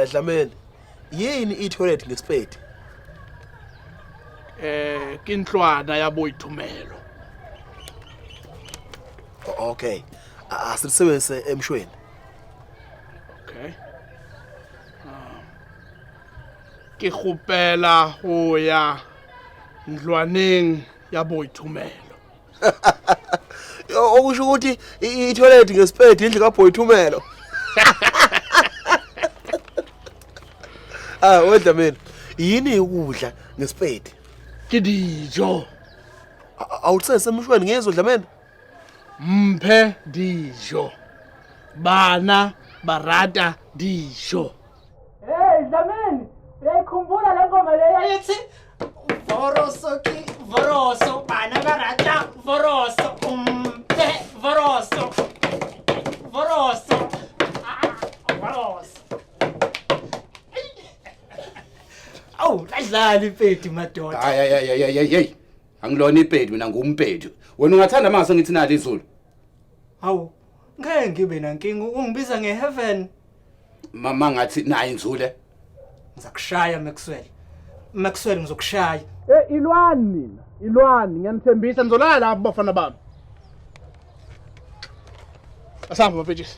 Eh Dlamini, yini i-toilet ngesipedi? Eh ke ntlwana ya boithomelo. Okay. Asilisebenzise emshweni. Okay. Ke kgopela go ya ntlwaneng ya boithomelo. Okusho ukuthi i-toilet ngesipedi indlu kaBoyithumelo. Ah, weDlamini, yini ukudla ngesipedi? Ke dijo. Awulisebenzise emshweni ngizwe Dlamini. Mphe dijo. Bana barata dijo. Hey Dlamini, uyayikhumbula le ngoma le yayithi Voroso ki voroso bana ba rata voroso umphe voroso voroso ah, voroso. Awu ladlala ipedi madoda. Hayi hayi hayi hayi hayi. Angilona ipedi mina ngumpedi. Wena ungathanda mase ngithi nali izulu. Hawu ngeke ngibe nankinga ungibiza ngeheaven. Mama ngathi nayi inzule. Ngizakushaya Maxwell. Maxwell ngizokushaya. Eh ilwani nina, ilwani ngiyanithembisa nizolala lapho bafana bami. Asihamba mapetshisi.